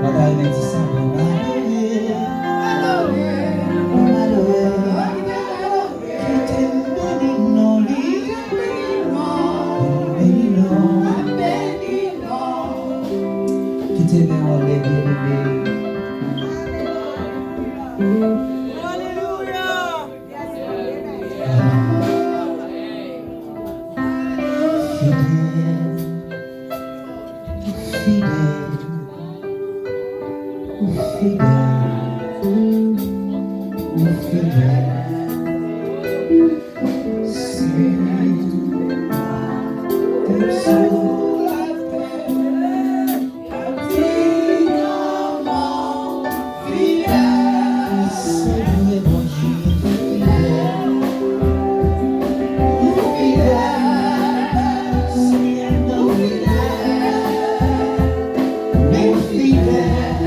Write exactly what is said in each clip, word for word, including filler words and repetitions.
Mwen ta renmen di sa, mwen malere, mwen malere, kite m beni non li, beni non, kite m ale, beni. Fidèl, fidèl, fidèl, fidèl. Se ou sou latè. Fidèl, Senyè Bondye, fidèl. Ou fidèl, Senyè, ou fidèl. Men fidèl.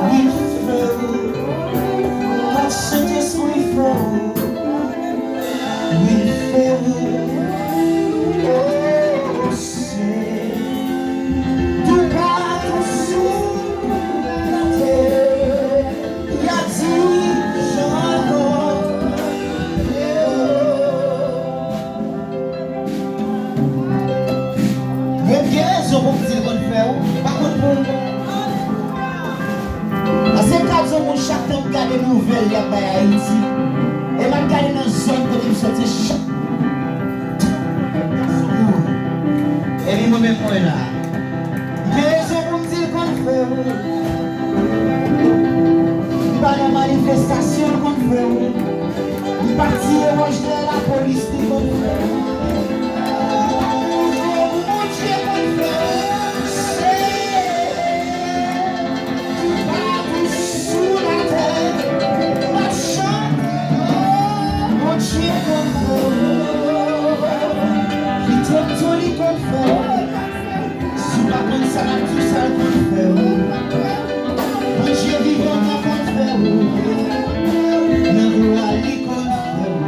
Wi, fè w. Kat Sentespri fè w. Wi, fè w. Oh, se toupatou sou latè. Y a di jan ankò. Mwen gen rezon pou m di l konn fè w, pa konn pou w. Paske m ka di w, moun, chak tan m gade nouvèl y ap bay Ayiti, e m ap gade nan zòn kote m soti, chak epi mwen menm mwen la. M gen rezon pou m di l konn fè w. M pa nan manifestasyon, l konn fè w. M pa tiye wòch dèyè lapolis, li konn fè w. Bondye konn fè w. Se toupatou sou latè. M ap chante. Bondye konn fè w. Li twòp tou, li konn fè w. Si w pa konn sa m ap di w, sa l konn fè w. Bondye vivan nan konn fè w. Nan glwa li konn fè w.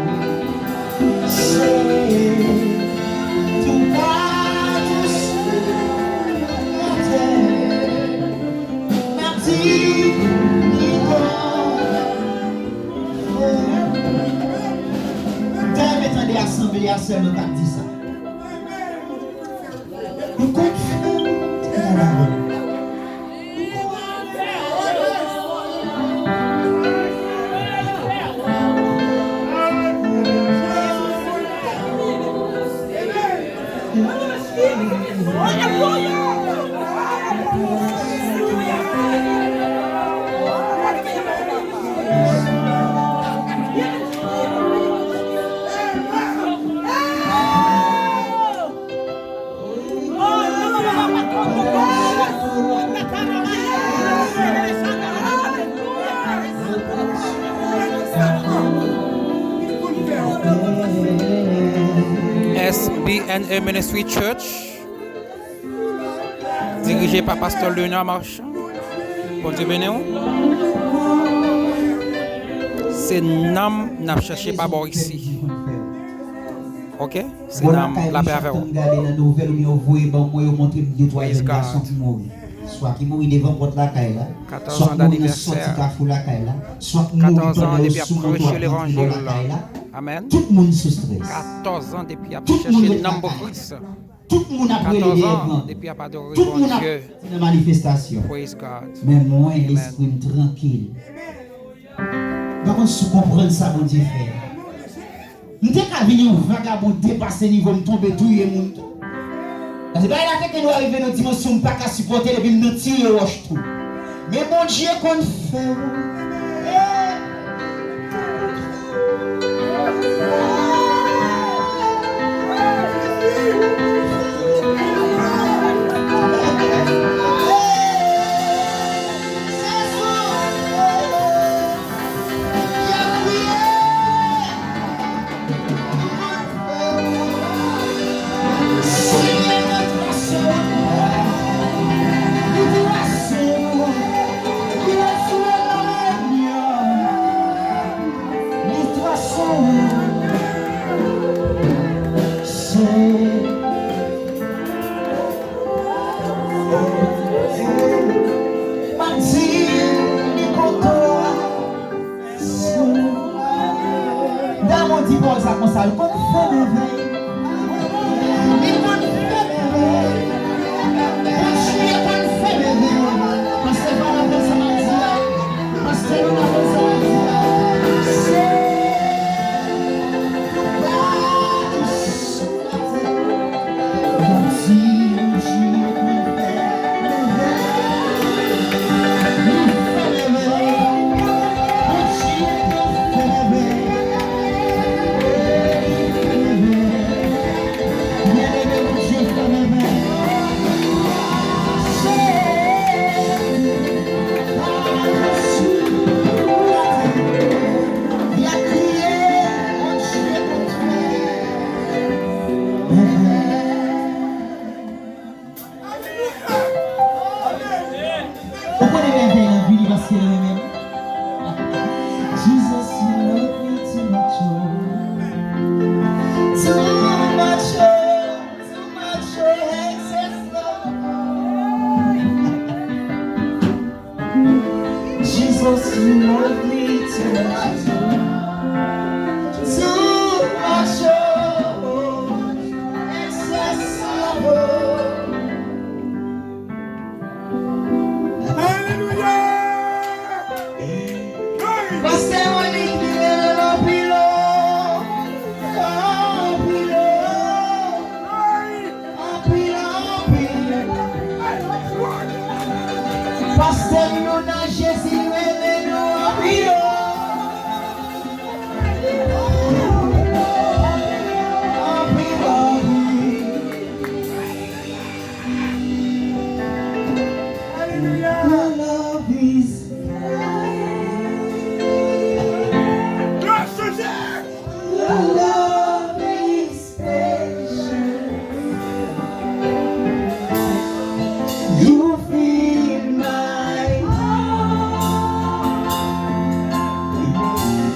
Se toupatou sou latè. M ap di li konn fè w. M ta renmen tande asanble a sèlman k ap di sa. Ou konn fè m travay. S B N A Ministry Church, dirije pa pastè Leonard Marchand. Bondye beni w. Se nanm n ap chèche pa bò isi. Oke? Se nanm lapè avè w. Praise God. Swa ki mouri devan pòt lakay la, swa k mouri nan sòti kafou lakay la, swa k mouri pandan yo sou moto ap rantre bò lakay la. Amèn. Tout moun sou strès. Katòz an depi ap chèche nanm pou Kris. Tout moun ap rele dèyè gran. Tout moun ap nan manifestasyon. Men mwen, lespri m trankil. M pa konn si w konprann sa Bondye fè a. M te ka vin yon vagabon depase nivo m, tonbe touye moun tou. Paske bagay la te gen dwa rive nan dimansyon m pa ka sipòte l epi m nan tire wòch tou. Men Bondye konn fè w. Damou di Pòl sa konsa, l konn fè mèvèy. Li konn fè mèvèy. Bondye konn fè mèvèy. Pastè Pam ap konn sa m ap di a. Pastè Luna konn sa m ap di a. Se pa Still renmen m. Jesus, you love me too much, oh. Too much, oh, too much, oh, excess love. Jesus, you love me too much, oh. Too much, oh, excess love, oh. Alelouya! Pastè Monique, li rele l anpil, oh. Anpil, oh. Anpil, anpil. Pastè Luna, Jezi rele nou anpil, oh. Anpil, anpil. Alelouya. Your love is kind. Glwa chanje. Your love is patient. You fill my heart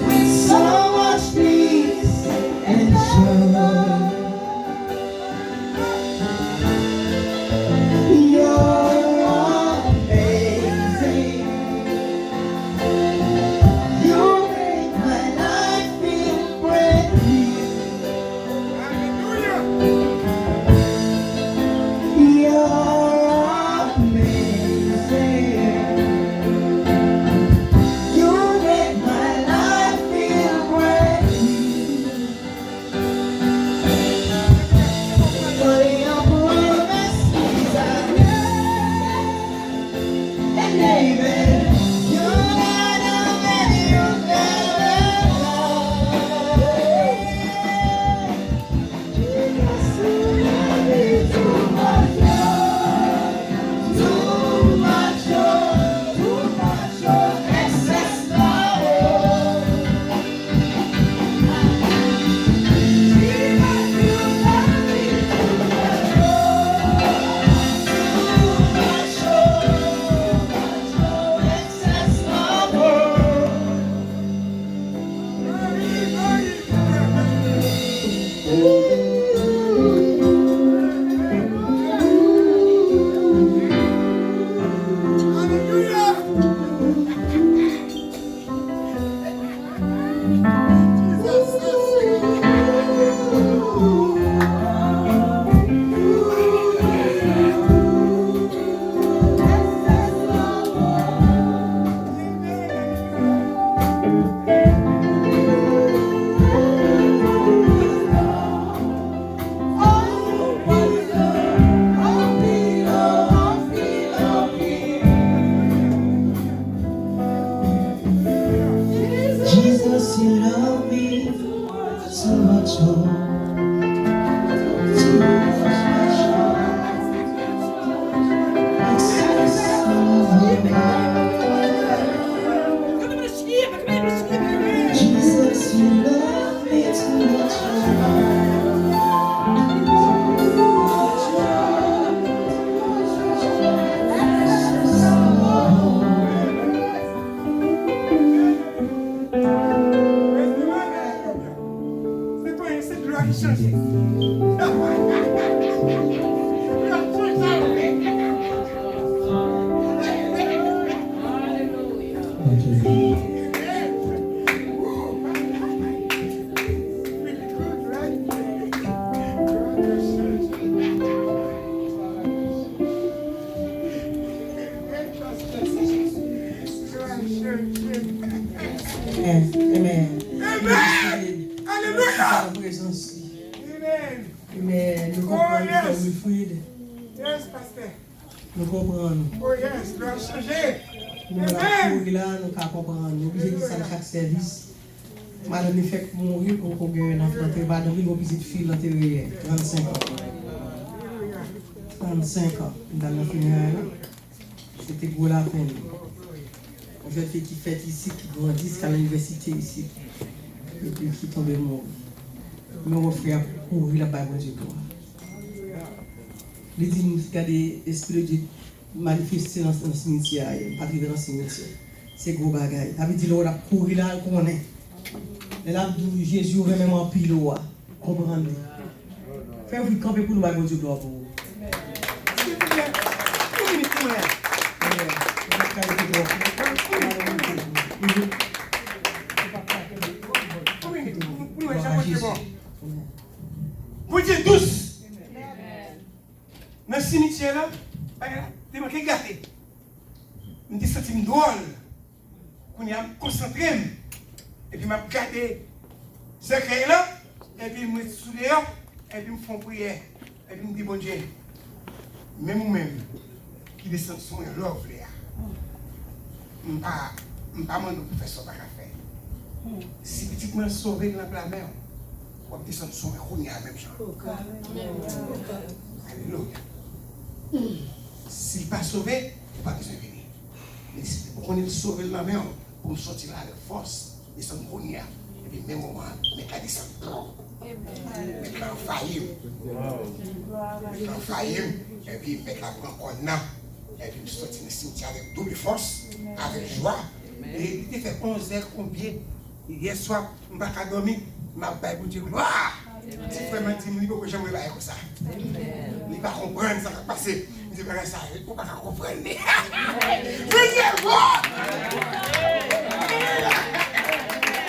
with so much peace and joy. You're amazing. You make my life feel brand new. Hallelujah. You're amazing. You make my life feel brand new. Jesus, you love me too much, oh. Too much, oh. Excess love, oh God. Jesus, you love me too much, oh. Se pa se glwa ki chanje. Amen. Amen. Amen. Alelouya. Prezans li. Amen. Amen. Nou konprann nou, frè Wilfrid. Yes, pastè. Nou konprann. Oh yes, nou ap chanje. Nou la kouri la, nou ka konprann. Nou oblije di sa nan chak sèvis. Madanm li fèk mouri, poko gen yon anfan antere. Madanm li, gon pitit fi l antere yè, trannsenk an. Trannsenk an. M t al nan fineray la. Se te gwo lapenn. Yon jèn fi ki fèt isit, ki grandi, ki al inivèsite isit. Epi ki tonbe mouri. Men yon frè ap kouri, l ap bay Bondye glwa. Li di m, gade, Espri de Dye manifeste nan, nan simityè a yè. M pa t rive nan simityè. Se gwo bagay. Sa vle di lè w ap kouri la, l konnen. Lè l ap di w, Jezi, ou renmen m anpil, ou a konprann li. Fè wi kanpe pou nou bay Bondye glwa pou ou. Silvouplè, yon minit pou mwen. Bondye dous. Nan simityè la, bagay la te manke gate. M te santi m dwòl. Kounye a, m konsantre m. Epi m ap gade sèkèy la. Epi m ret sou deyò. Epi m fè yon priyè. Epi m di Bondye, menm ou menm ki desann sou mwen lè w vle a, m pa, m pa mande w pou fè sa w pa ka fè. Si pitit mwen sove nan men w, w ap desann sou mwen kounye a menm jan. Alelouya. Si l pa sove, ou pa bezwen vini. Men si ou konnen l sove l nan men w, pou m soti la avèk fòs, desann kounye a. Epi menm moman an, mèt la desann. Mèt la anvayi m. Mèt la anvayi m. Epi mèt la pran kòn nan. Epi m soti nan simityè avèk doub fòs, avèk jwa. E li te fè onz è konbyen yè swa, m pa ka dòmi, m ap bay Bondye glwa. Ti frè m nan di m li poko janm wè bagay konsa. Li pa konprann sa k ap pase. M di bagay sa, ou pa ka konprann li. Bondye bon!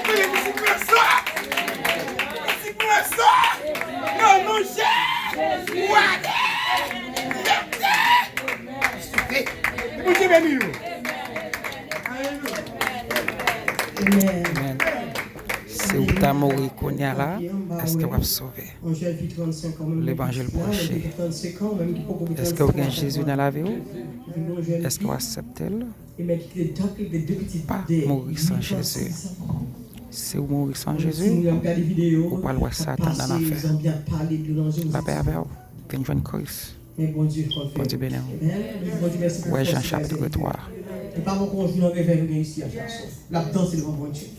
Bondye mizik mwen sa! Mizik mwen sa! Nan non Jezi! Wade! Mete! Bondye beni nou! Amen. Si w ta mouri kounye a la, èske w ap sove? Levanjil pwoche. Èske w gen Jezi nan lavi w? Èske w aksepte l? Pa mouri san Jezi. Si w mouri san Jezi, ou pral wè Satan nan afè. Lapè avè w. Vin jwenn Kris. Bondye beni w. Wè Jan chapit twa. E pa poko yon jou nan revèy nou gen isi a, frè e sè. L ap danse devan Bondye.